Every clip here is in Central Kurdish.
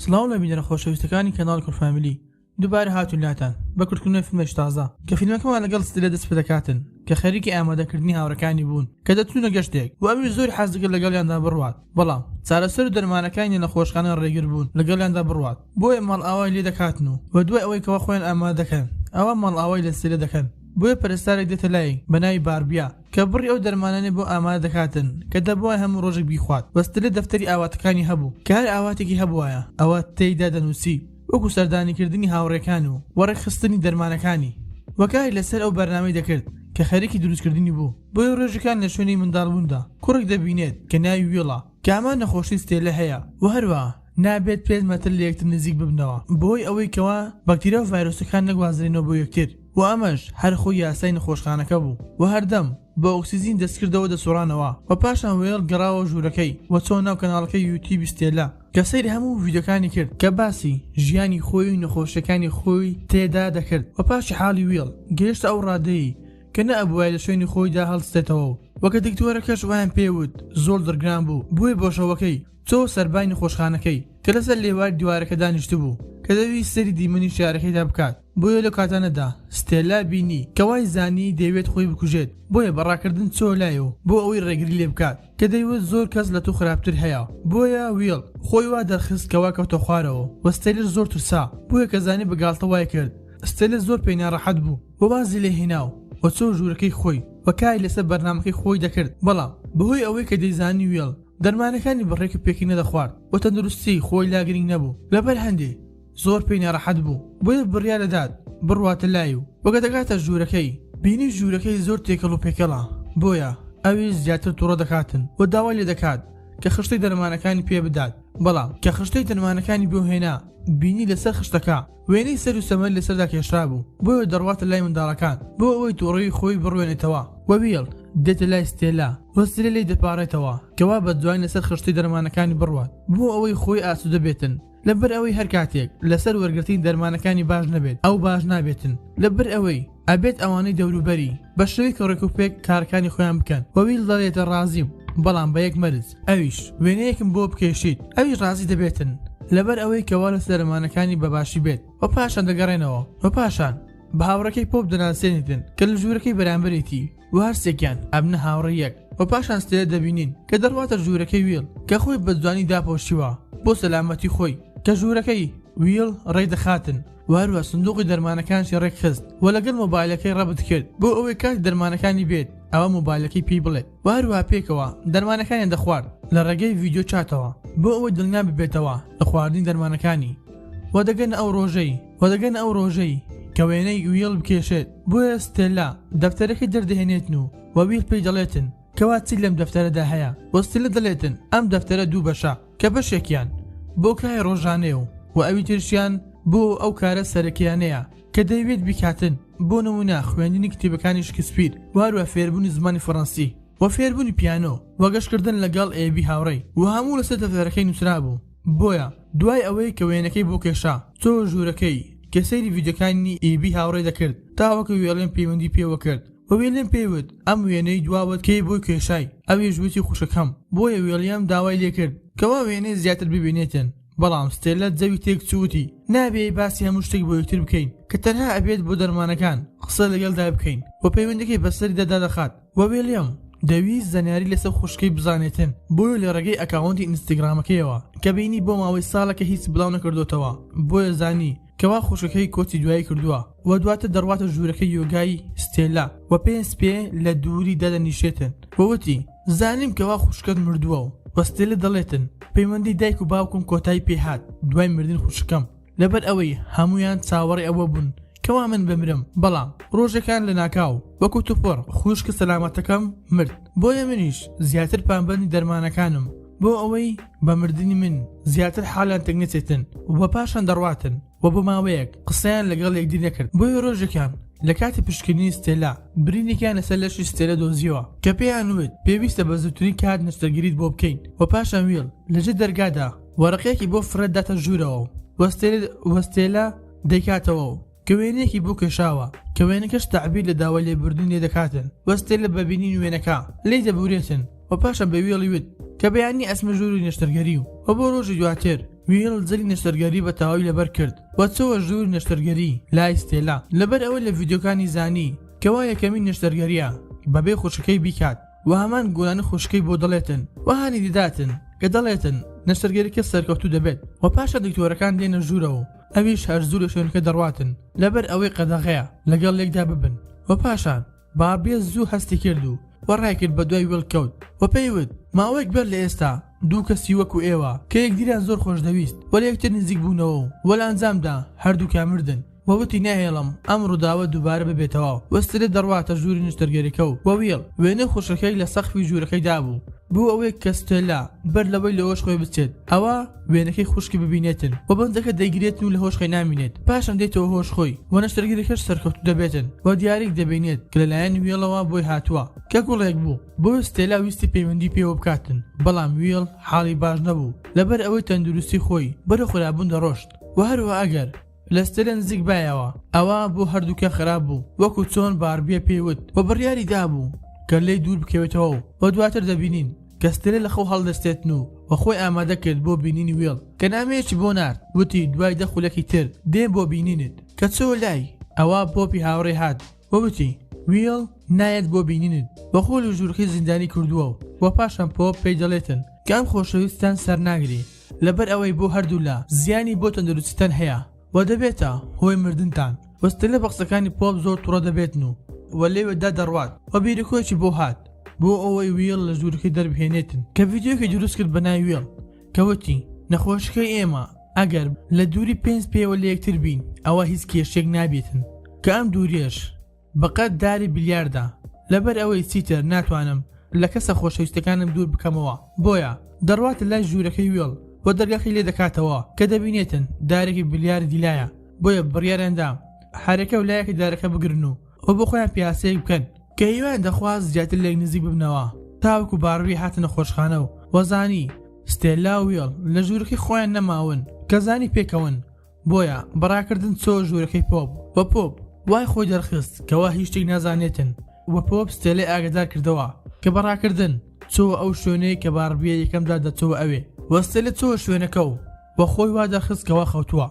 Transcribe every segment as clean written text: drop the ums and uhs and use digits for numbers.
سڵاو لە بینەرە خۆشەویستەکانی کەناڵی کورد فامیلی دووبارە هاتوین لاتان بە کورتکردنەوەی فیلمێکی تازە کە فیلمەکەمان لەگەڵ ستیلە دەست پێدەکاتن کە خەریکی ئامادەکردنی هاوڕێکانی بوون کە دەچوونە گەشتێک و ئەویش زۆر حەز دەکرد لەگەڵیاندا بڕوات بەڵام چارەسەر و دەرمانەکانی نەخۆشخانە ڕێگر بوون لەگەڵیاندا بڕوات بۆیە ماڵئاوای لێ دەکاتن و و دوای ئەوەی کەوا خۆیان ئامادە دەکەن ئەوا ماڵئاوای لە ستیلە دەکەن بۆیە پەرستارێک دێتە لای بە ناوی باربیا کە بڕی ئەو دەرمانانەی بۆ ئامادە دەکاتن کە دەبوایە هەموو ڕۆژێک بیخوات و ستیلە دەفتەری ئاواتەکانی هەبوو کە هەر ئاواتێکی هەبوایە ئەوە تێیدا دەنووسی وەکو سەردانیکردنی هاوڕێکان و و ڕێکخستنی دەرمانەکانی و کاری لەسەر ئەو بەرنامەی دەکرد کە خەریکی دروستکردنی بوو بۆیە ڕۆژەکان لە شوێنی منداڵبووندا کوڕێک دەبینێت کە ناوی ویڵە کە هەمان نەخۆشی ستێلە هەیە و هەروەها نابێت 5 مەتر لە یەکتر نزیک ببنەوە بەهۆی ئەوەی کەوا بەکتریا و ڤایرۆسەکان نەگوازرێنەوە بۆ یەکتر و ئەمەش هەر خۆی یاسای نەخۆشخانەکە بوو و هەردەم بە ئۆکسجین دەستکردەوە دەسوڕانەوە و پاشان وێڵ گەڕاوە ژوورەکەی و چۆ ناو کەناڵەکەی یوتیوبی ستێلا کە سەیری هەموو ڤیدیۆکانی کرد کە باسی ژیانی خۆی و نەخۆشیەکانی خۆی تێدا دەکرد و پاشی حاڵی ویڵ گەیشتە ئەو ڕادەیەی کە نەئەبوایە لە شوێنی خۆیدا هەڵستێتەوە و وە کە دکتۆرەکەش وایان پێ وت زۆر دڵگران بوو بۆیە بۆ شەوەکەی چۆوە سەربانی نەخۆشخانەکەی کە لەسەر لێواری دیوارەکە دانیشتبوو کە دەویست سەیری دیمەنی شارەکەیدا بکات بۆیە لەو کاتانەدا ستێلا بینی کە وای زانی دەیەوێت خۆی بکوژێت بۆیە بە ڕاکردن چۆوە لای و بۆ ئەوەی ڕێگری لێ بکات کە دەیوت زۆر کەس لە تۆ خراپتر هەیە بۆیە ویڵ خۆی وا دەرخست کەوا کەوتە خوارەوە و ستێلەش زۆر ترسا بۆیە کە زانی بە گاڵتە وای کرد ستێلە زۆر پێی ناڕەحەت بوو و وازی لێ هێنا و چۆ ژوورەکەی خۆی و کاری لەسەر بەرنامەکەی خۆی دەکرد بەڵام بەهۆی ئەوەی کە دەیزانی ویڵ دەرمانەکانی بە ڕێک و پێکی نەدەخوارد و تەندروستی خۆی لا گرنگ نەبوو لەبەر هەندێ زۆر پێی ناڕەحەت بوو بۆیە بڕیار دەدات بڕواتە لای و وەکە دەگاتە ژوورەکەی بینی ژوورەکەی زۆر تێکەڵ و پێکەڵە بۆیە ئەویش زیاتر توڕە دەکاتن و داوای لێ دەکات کە خشتەی دەرمانەکانی پێ بدات بەڵام کە خشتەی دەرمانەکانی بۆ هێنا بینی لەسەر خشتەکە وێنەی سەر و سەمەر لەسەردا کێشرابوو بۆیە دەڕواتە لای منداڵەکان بۆ ئەوەی توڕەیی خۆی بڕوێنێتەوە و ویڵ دێتە لای ستێلا و ستێلا لێی دەپاڕێتەوە کەوا بە جوانی لەسەر خشتەی دەرمانەکانی بڕوات بۆ ئەوەی خۆی ئاسوودە بێتن لەبەر ئەوەی هەر کاتێک لەسەر وەرگرتنی دەرمانەکانی باش نەبێت ئەو باش نابێتن لەبەر ئەوەی ئەبێت ئەوانەی دەوروبەری بە شێوەیەکی ڕێکوپێک کارەکانی خۆیان بکەن و ویل دەڵێتە ڕازیم بەڵام بە یەک مەرج ئەویش وێنەیەکم بۆ بکێشیت ئەویش ڕازی دەبێتن لەبەر ئەوەی کەوا لە دەرمانەکانی بە باشی بێت و پاشان دەگەڕێنەوە و پاشان بە هاوڕێکەی پۆپ دەناسێنیتن کە لە ژوورەکەی بەرامبەرێتی و هەرسێکیان ئەبنە هاوڕێی یەک و پاشان ستێلە دەبینین کە دەڕواتە ژوورەکەی ویڵ کە خۆی بە جوانی داپۆشیوە بۆ سەلامەتی خۆی کە ژوورەکەی ویڵ ڕێک دەخاتن و هەروە سندوقی دەرمانەکانشی ڕێک خست و لەگەڵ مۆبایلەکەی ڕەبت کرد بۆ ئەوەی کاتی دەرمانەکانی بێت ئەوە مۆبایلەکەی پێی بڵێت و هەروەها پێکەوە دەرمانەکانیان دەخوارد لە ڕێگەی ڤیدیۆ چاتەوە بۆ ئەوەی دڵنیا ببێتەوە لە خواردنی دەرمانەکانی و دەگەنە ئەو ڕۆژەی و دەگەنە ئەو ڕۆژەی کە وێنەی ویڵ بکێشێت بۆیە ستێلا دەفتەرەکەی دەردەهێنێتن و وە ویڵ پێی دەڵێتن کەوا چی لەم دەفتەرەدا هەیە وە ستێلا دەڵێتن ئەم دەفتەرە دوو بەشە کە بەشێکیان بۆ کاری ڕۆژانەیە و وە ئەوی ترشیان بۆ ئەو کارە سەرەکیانەیە کە دەیەوێت بیکاتن بۆ نمونە خوێندنی کتێبەکانی شکسپیر و هەروە فێربوونی زمانی فەڕەنسی و فێربوونی پیانۆ و گەشتکردن لەگەڵ ئێبی هاوڕێی و هەموو لەسەر دەفتەرەکەی نووسرابوو بۆیە دوای ئەوەی کە وێنەکەی بۆ کێشا چۆوە ژوورەکەی کە سەیری ڤیدیۆکانی ئێبی هاوڕێی دەکرد تاوەکو وێڵیم پەیوەندی پێوە کرد و وێلیام پێی وت ئەم وێنەی دواوەت کەی بۆی کێشای ئەویش وتی خوشکەکەم بۆیە وێڵیام داوای لێکرد کەوا وێنەی زیاتر ببینێتن بەڵام ستێلا جەوی تێک چوو وتی نابێ باسی هەموو شتێک بۆ یەکتر بکەین کە تەنها ئەبێت بۆ دەرمانەکان قسە لەگەڵدا بکەین و پەیوەندەکەی بەسەریدا دادەخات و وێلیام دەویست زانیاری لەسەر خوشکەی بزانێتن بۆیە لە ڕێگەی ئەکاونتی ئینستاگرامەکەیەوە کە بینی بۆ ماوەی ساڵەکە هیچ بڵاو نەکردۆتەوە بۆیە زانی کەوا خوشکەکەی کۆچی دوایی کردووە و دواتر دەڕواتە ژوورەکەی یۆگای ستێلا و پێنج پێ لە دووری دادەنیشێتن و وتی زانیم کەوا خوشکەت مردووە و وە ستێلا دەڵێتن پەیوەندی دایک و باوکم کۆتایی پێهات دوای مردن خوشکەم لەبەر ئەوەی هەموویان چاوەڕێ ئەوە بوون کەوا من بمرم بەڵام ڕۆژەکان لەناکاو وەکو توپڕ خوشکە سەلامەتەکەم مرد بۆیە منیش زیاتر پابەندی دەرمانەکانم بۆ ئەوەی بە مردنی من زیاتر حالیان تێک نەچێتن و پاشان دەڕواتن و بۆ ماوەیەک قسەیان لەگەڵ یەکدی نەکرد بۆیە ڕۆژێکیان لە کاتی پشکنینی ستێلا برینێکیان لەسەر لەشی ستێلا دۆزیەوە کە پێیان وت پێویستە بە زووترین کات نەشتەرگەریت بۆ بکەین و پاشان ویڵ لەژێر دەرگادا وەرەقەیەکی بۆ فڕێ داتە ژوورەوە و ستێلا دەیکاتەوە و کە وێنەیەکی بۆ کێشاوە کە وێنەکەش تەعبیر لە داوای لێبوردن لێ دەکاتن و ستێلا بە بینین وێنەکە لێی دەبورێتن و پاشان بە ویڵی وت کە بەیانی ئەچمە ژووری نەشتەرگەری و بۆ ڕۆژی دواتر. ویڵ جلی نەشتەرگەری بە تەواوی لەبەر کرد و چۆوە ژووری نەشتەرگەری لای ستێلا لەبەر ئەوەی لە ڤیدیۆکانی زانی کەوا یەکەمین نەشتەرگەریە بەبێ خوشکەکەی بیکات و هەمان گۆرانی خوشکەی بۆ دەڵێتن و هانی دەداتن کە دەڵێتن نەشتەرگەریەکە سەرکەوتوو دەبێت و پاشان دکتۆرەکان دێنە ژوورەوە و ئەویش هەر زوو لە شوێنەکە دەڕواتن لەبەر ئەوەی قەدەغەیە لەگەڵ یەکدا ببن و پاشان باربیە زوو هەستی کرد و و ڕایکرد بە دوای ویڵ کەوت و پێی وت ماوەیەک بەر لە ئێستا دوو کەسی وەکو ئێوە کە یەکدیریان زۆر خۆشدەویست و لە یەکتر نزیک بوونەوە و و لە ئەنجامدا هەردووکیان مردن و وتی ناهێڵم ئەم ڕووداوە دووبارە ببێتەوە و ستێلا دەڕواتە ژووری نەشتەرگەریەکە و ویڵ وێنەی خوشکەکەی لە سەقفی ژوورەکەی دابوو بۆ ئەوەی کە ستێلا بەر لەوەی لە هۆش خۆی بچێت ئەوا وێنەکەی خوشکی ببینێتن و بەنجەکە دەیگرێتن و لە هۆش خۆی نامینێت پاشان دێتەوە هۆش خۆی و نەشتەرگەریەکەش سەرکەوتوو دەبێتن و دیاریک دەبینێت کە لەلایەن ویڵەوە بۆی هاتووە کە گوڵێک بوو بۆیە ستێلا ویستی پەیوەندی پێوە بکاتن بەڵام ویڵ حاڵی باش نەبوو لەبەر ئەوەی تەندروستی خۆی بەرەو خراپبوون دەڕۆشت و هەروە ئەگەر لە ستێلا نزیک بایەوە ئەوا بۆ هەردووکیان خراپ بوو وەکو چۆن باربیە پێی وت و بڕیاری دابوو کە لێی دوور بکەوێتەوە و دواتر دەبینین کە ستێلا لە خەو هەڵدەستێتن و و خۆی ئامادە کرد بۆ بینینی ویڵ کە نامەیەکی بۆ نارد وتی دوای دە خولەکی تر دێم بۆ بینینت کە چۆوە لای ئەوا پۆپی هاوڕێی هات و وتی ویڵ نایەت بۆ بینینت و خۆی لە ژوورەکەی زیندانی کردووە و پاشان پۆپ پێی دەڵێتن کە ئەم خۆشەویستتان سەرناگری لەبەر ئەوەی بۆ هەردوولا زیانی بۆ تەندروستیتان هەیە و دەبێتە هۆی مردنتان و ستێلا بە قسەکانی پۆپ زۆر توڕە دەبێتن و و لێوێدا دەڕوات و بیرەکۆیەکی بۆ هات بۆ ئەوەی ویڵ لە ژوورەکەی دەربهێنێتن کە ڤیدیۆیەکی دروست کرد بە ناوی ویڵ کە وتی نەخۆشەکەی ئێمە ئەگەر لە دووری پێنج پێوە لە یەکتر بین ئەوە هیچ کێشەیەک نابێتن کە ئەم دووریەش بەقەد داری بلیاردە لەبەر ئەوەی چیتر ناتوانم لە کەسە خۆشەویستەکانم دوور بکەمەوە بۆیە دەڕواتە لای ژوورەکەی ویڵ و دەرگاکەی لێ دەکاتەوە کە دەبینێتن دارێکی بلیاردی لایە بۆیە بڕیاریاندا هەرەکە و لایەکی دارەکە بگرن و و بۆ خۆیان پیاسەیەک بکەن کە هیوایان دەخواست زیاتر لێک نزیک ببنەوە تاوەکو باربی هاتە نەخۆشخانە و وەزانی ستێلا و ویڵ لە ژوورەکەی خۆیان نەماون کە زانی پێکەوەن بۆیە بە ڕاکردن چۆوە ژوورەکەی پۆپ و پۆپ وای خۆی دەرخست کەوا هیچ شتێک نازانێتن و پۆپ ستێلای ئاگادار کردەوە کە بە ڕاکردن چۆوە ئەو شوێنەی کە باربیە یەکەمدا دەچۆوە ئەوێ و ستێلە چۆوە شوێنەکە و و خۆی وا دەرخست کەوا خەوتووە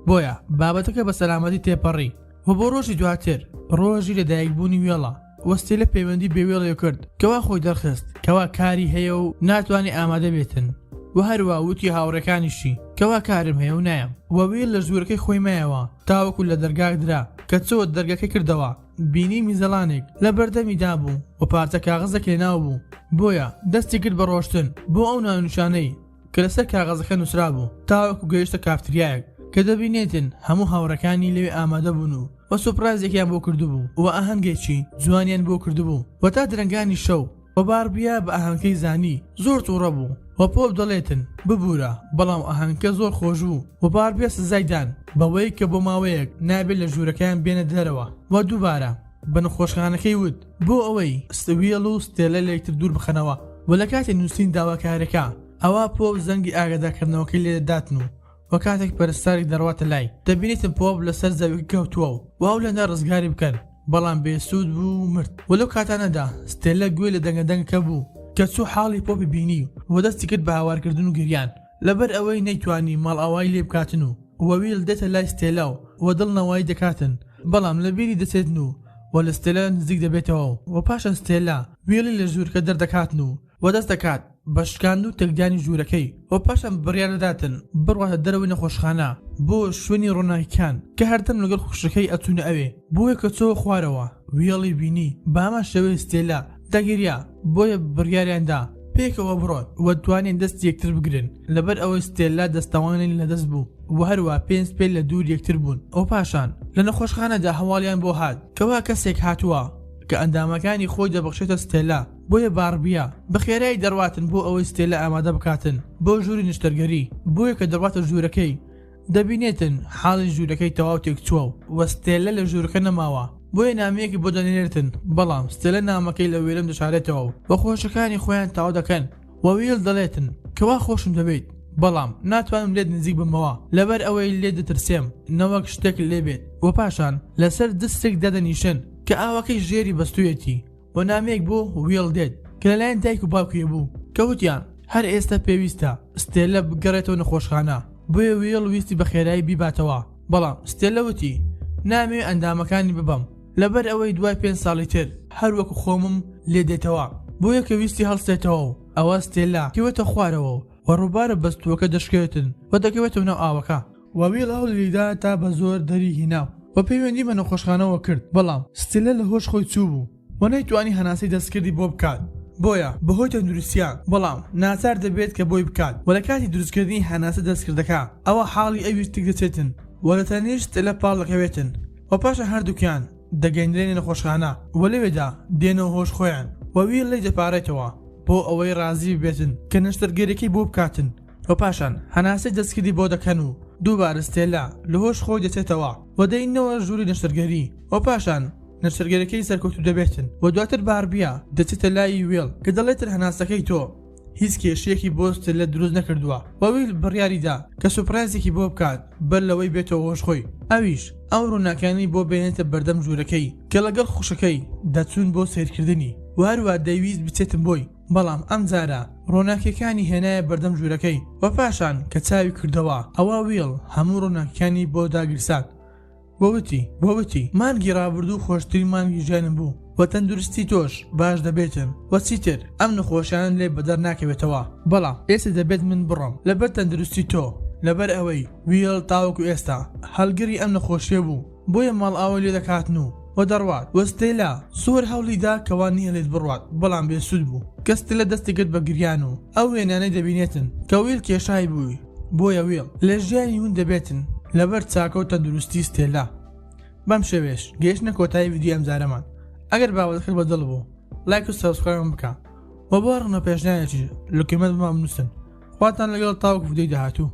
بۆیە بابەتەکە بە سەلامەتی تێپەڕی و بۆ ڕۆژی دواتر ڕۆژی لەدایکبوونی وێڵە و ستێلە پەیوەندی بە وێڵێ کرد کەوا خۆی دەرخست کەوا کاری هەیە و ناتوانێ ئامادە بێتن و هەروا وتی هاوڕێکانیشی کەوا کارم هەیە و نایەم و ویڵ لە ژوورەکەی خۆی مایەوە تاوەکو لە دەرگاک درا کە چۆوە دەرگەکەی کردەوە بینی میزەڵانێک لە بەردەمی دابوو و پارچە کاغەزێک لەناو بوو بۆیە دەستی کرد بە ڕۆشتن بۆ ئەو ناونیشانەی کە لەسەر کاغەزەکە نووسرابوو تاوەکو گەیشتە کافتریایەک کە دەبینێتن هەموو هاوڕێکانی لەوێ ئامادە بوون و و سوپرایزێکیان بۆ کردبوو و ئاهەنگێکی جوانیان بۆ کردبوو و تا درەنگانی شەو و باربیا بە ئاهەنگەکەی زانی زۆر توڕە بوو و پۆپ دەڵێتن ببورە بەڵام ئاهەنگەکە زۆر خۆش بوو و باربیا سزای دان بەوەی کە بۆ ماوەیەک نابێت لە ژوورەکەیان بێنە دەرەوە و دووبارە بە نەخۆشخانەکەی وت بۆ ئەوەی ویڵ و ستێلە لە یەکتر دوور بخەنەوە و لە کاتی نووسین داواکاریەکە ئەوا پۆپ زەنگی ئاگادارکردنەوەکەی لێ دەداتن و و کاتێک پەرستارێک دەڕواتە لای دەبینێتن پۆپ لەسەر زەویەکە کەوتووە و هەوڵیاندا ڕزگاری بکەن بەڵام بێسوود بوو و مرد و لەو کاتانەدا ستێلە گوێی لە دەنگە دەنگەکە بوو کە چوو حاڵی پۆپی بینی و دەستی کرد بە هاوارکردن و گریان لەبەر ئەوەی نەیتوانی ماڵئاوایی لێ بکاتن و و ویل دێتە لای ستێلا و و دڵنەوایی دەکاتن بەڵام لە بیری دەچێتن و و لە ستێلا نزیک دەبێتەوە و پاشان ستێلا ویڵی لە ژوورەکە دەردەکاتن و و دەست دەکات بە شکاندن و تێکدانی ژوورەکەی و پاشان بڕیار دەداتن بڕواتە دەرەوەی نەخۆشخانە بۆ شوێنی ڕۆناکیکان کە هەردەم لەگەڵ خوشکەکەی ئەچوونە ئەوێ بۆیە کە چۆوە خوارەوە ویڵی بینی بەهەمان شێوەی ستێلا دەگریا بۆیە بڕیاریان دا پێکەوە بڕۆن و توانیان دەستی یەکتر بگرن لەبەر ئەوەی ستێلا دەستەوانەی لەدەست بوو و هەروا پێنج پێ لە دوور یەکتر بوون و پاشان لە نەخۆشخانەدا هەواڵیان بۆ هات کەوا کەسێک هاتووە کە ئەندامەکانی خۆی دەبەخشێتە ستێلا بۆیە باربیە بە خێرایی دەڕواتن بۆ ئەوەی ستێلا ئامادە بکاتن بۆ ژووری نەشتەرگەری بۆیە کە دەڕواتە ژوورەکەی دەبینێتن حاڵی ژوورەکەی تەواو تێکچووە و ستێلە لە ژوورەکە نەماوە بۆیە نامەیەکی بۆ دەنێرتن بەڵام ستێلە نامەکەی لە ویلم دەشارێتەوە و خۆشەکانی خۆیان تەواو دەکەن و ویل دەڵێتن کەوا خۆشم دەوێیت بەڵام ناتوانم لێت نزیک بمەوە لەبەر ئەوەی لێت دەترسێم نەوەک شتێک لێ بێت و پاشان لەسەر دستێک دادەنیشن کە ئاوەکەی ژێری بەستوویەتی و نامەیەک بۆ ویڵ دێت کە لەلایەن دایک و باوکی بوو کە وتیان هەر ئێستا پێویستە ستێلە بگەڕێتەوە نەخۆشخانە. بۆیە ویڵ ویستی بە خێرایی بیباتەوە، بەڵام ستێلا وتی نامەوێ ئەندامەکانی ببەم لەبەر ئەوەی دوای پێنج ساڵی تر هەر وەکو خۆمم لێ دێتەوە، بۆیە کە ویستی هەڵسێتەوە و ئەوە ستێلا کەوێتە خوارەوە و ڕووبارە بەستووەکە دەشکێتن و دەکەوێتەوە ناو ئاوەکە. و ویڵ هەوڵیدا تا بە زۆر دەری هینا و پەیوەندی بە نەخۆشخانەوە کرد، بەڵام ستێلا لە هۆش خۆی چووبوو و نەیتوانی هەناسەی دەستکردی بۆ بکات، بۆیە بەهۆی تەندروستییە بەڵام ناچار دەبێت کە بۆی بکات و لە کاتی دروستکردنی هەناسە دەستکردەکە ئەوە حاڵی ئەویش تێک دەچێتن و لە تەنیشت ستێلا پاڵ دەکەوێتن و پاشان هەردووکیان دەگەینرێنە نەخۆشخانە و لەوێدا دێنەوە هۆش خۆیان و ویڵ لێی دەپارێتەوە بۆ ئەوەی ڕازی ببێتن کە نەشتەرگەریەکەی بۆ بکاتن و پاشان هەناسەی دەستکردی بۆ دەکەن و دووبارە ستێلا لە هۆش خۆی دەچێتەوە و دەینەوە ژووری نەشتەرگەری و پاشان نەشتەرگەریەکەی سەرکەوتوو دەبێتن و دواتر باربیا دەچێتە لای ویڵ کە دەڵێتن هەناسەکەی تۆ هیچ کێشەیەکی بۆ ستێلا دروست نەکردووە و ویل بڕیاریدا کە سوپرایزێکی بۆ بکات بەر لەوەی بێتەوە هۆش خۆی ئەویش ئەو ڕووناکیانەی بۆ بێنێتە بەردەم ژوورەکەی کە لەگەڵ خوشکەکەی دەچوون بۆ سەیرکردنی و هەروا دەیویست بچێتن بۆی بەڵام ئەمجارە ڕووناکیەکانی هێنایە بەردەم ژوورەکەی و پاشان کە چاوی کردەوە ئەوا ویڵ هەموو ڕووناکیەکانی بۆ داگیرساند و وتی و وتی مانگی ڕابردوو خۆشترین مانگی ژیانم بوو و تەندروستی تۆش باش دەبێتن و چیتر ئەم نەخۆشیانە لێ بەدەر ناکەوێتەوە بەڵام ئێستا دەبێت من بڕۆم لەبەر تەندروستی تۆ لەبەر ئەوەی ویڵ تاوەکو ئێستا هەڵگری ئەم نەخۆشیە بوو بۆیە ماڵئاوای لێ دەکاتن و و دەڕوات و ستێلا زۆر هەوڵی دا کەوا نەهێڵێت بڕوات بەڵام بێ سوود بوو کە ستێلا دەستی کرد بە گریان و ئەو وێنانەی دەبینێتن کە ویڵ کێشای بووی بۆیە ویڵ لە ژیانی ون دەبێتن لەبەر چاکە و تەندروستی ستێلا. بەم شێوەیەش گەیشتنە کۆتایی ڤیدیۆی ئەمجارەمان ئەگەر بابەتەکەت بە دڵ بوو لایک و subscribe م بکە و بۆ ڕەخنە پێشنیارێکیش لە comment بۆمان بنووسن خواتان لەگەڵ تاوەکو ڤیدیۆی داهاتوو.